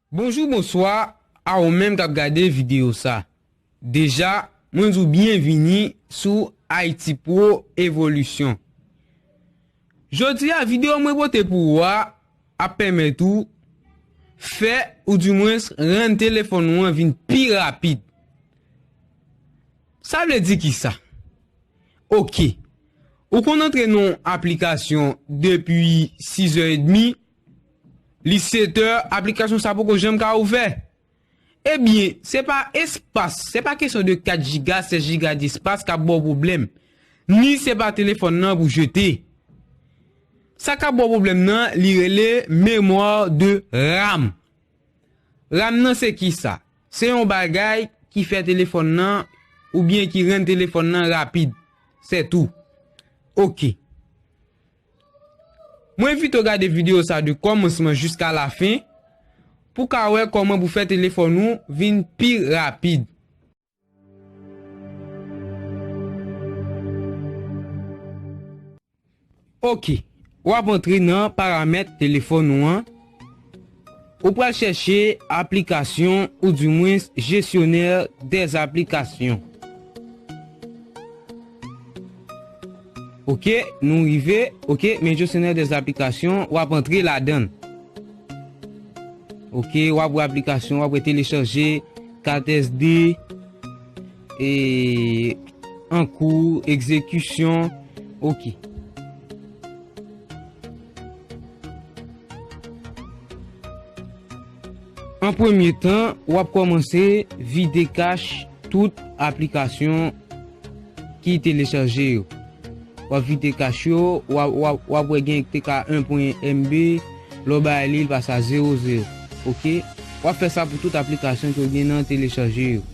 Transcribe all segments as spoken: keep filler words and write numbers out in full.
Bonjou, bonswa a ou menm k ap gade videyo sa. Deja, mwen di w byenvini sou Haïti Pro Evolution. Jodi a, videyo mwen pote pou ou a ap pèmèt ou fè, oudimwens rann telefòn ou an vin pi rapid. Sa vle di kisa? Oke. Ou konn antre nan yon aplikasyon depi sizè edmi, li setè, aplikasyon sa poko janm ka ouvè. Ebyen, se pa espas, se pa kesyon de kat jiga, sèz jiga despas k ap ba w pwoblèm. Ni se pa telefòn nan pou jete. Sa k ap ba w pwoblèm nan, li rele mémoire de RAM. RAM nan se kisa? Se yon bagay ki fè telefòn nan, oubyen ki rann telefòn nan rapid. Se tou. Oke. Mwen envite w gade videyo sa de kòmansman jiska lafen pou w ka wè kòman pou fè telefòn ou vin pi rapid. Oke, w ap antre nan paramèt telefòn ou an. Ou pral chèche aplikasyon, oudimwens gestionnaire des applications. Oke, nou rive. Oke, men gestionnaire des applications, w ap antre ladan l. Oke, w ap wè aplikasyon, w ap wè telechaje, kat S D, e, an kou, egzekisyon. Oke. An premye tan, w ap kòmanse vide kach tout aplikasyon ki telechaje yo. W ap vide kach yo, w ap, w ap, w ap wè gen te ka en pwen M B, lè w bay li, li pase a zewo zewo. Oke? W ap fè sa pou tout aplikasyon ke w gen nan telechaje yo.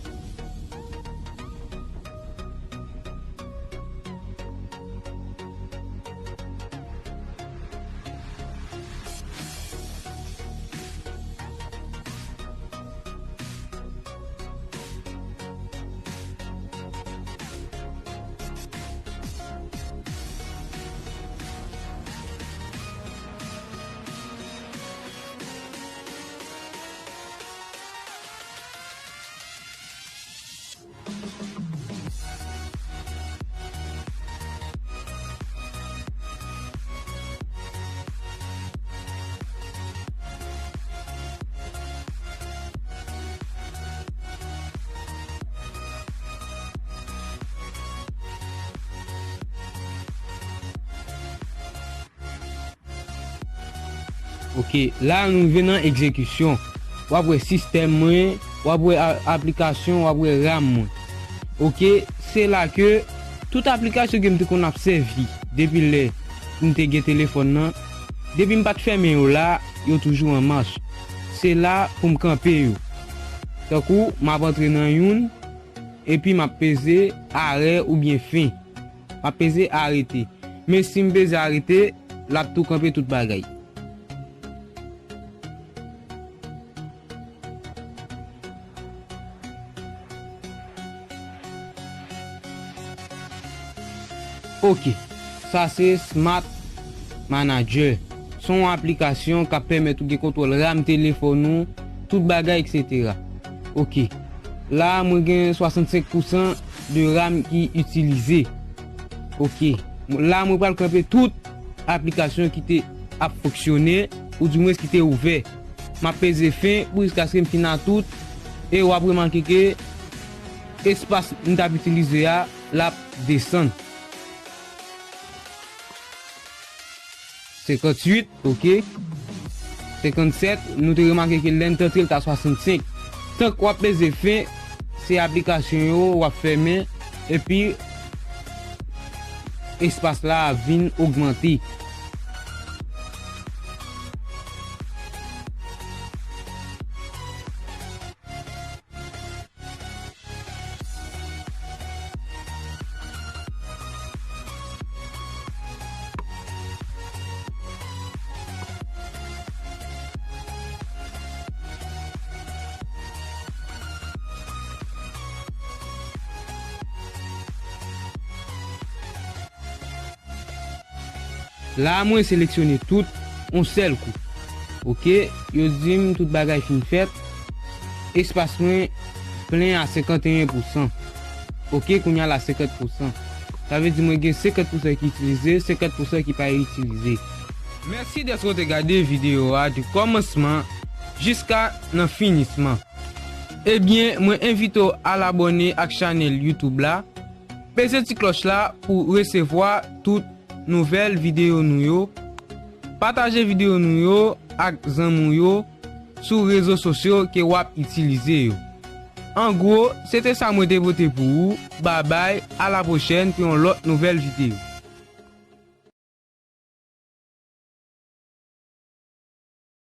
Oke, la nou rive nan egzekisyon. W ap wè sistèm mwen, w ap wè a-, aplikasyon, w ap wè ram mwen. Oke, se la ke tout aplikasyon ke m te konn ap sèvi depi lè m te gen telefòn nan, depi m pa t fèmen yo la, yo toujou an mach. Se la pou m kanpe yo. Tankou, m ap antre nan youn, epi m ap peze arè oubyen fen. M ap peze arete. Men si m peze arete, l ap tou kanpe tout bagay. Oke, sa se Smart Manager. Se yon aplikasyon k ap pèmèt ou gen kontwòl ram telefòn ou, tout bagay, etsetera. Oke, la mwen gen swasannsenk pousan de ram ki itilize. Oke, la mwen pral kanpe tout aplikasyon ki te ap fonksyone, oudimwens ki te ouvè. M ap peze fen pou jiskaske m fin a tout, e w ap remake ke espas m t ap itilize a, l ap desann. Senkantuit, oke. Senkannsèt, nou te remake ke lè n t antre l t a swasannsenk. Tank w ap peze fen, se aplikasyon yo w ap fèmen, epi espas la ap vin ogmante. La, mwen seleksyone tout yon sèl kou. Oke, yo di m tout bagay fin fèt. Espas mwen plen a senkanteyen pousan. Oke, kounye a la senkant pousan. Sa vle di mwen gen senkant pousan ki itilize, senkant pousan ki pa itilize. Mèsi dèske w te gade videyo a di kòmansman jiska nan finisman. Ebyen, mwen envite w al abòne ak chanèl YouTube la. Peze ti klòch la pou resevwa tout nouvèl videyo nou yo. Pataje videyo nou yo ak zanmi w yo sou rezo sosyo ke w ap itilize yo. An gwo, se te sa mwen te pote pou ou. Babay, a la pwochèn pou yon lòt nouvèl videyo.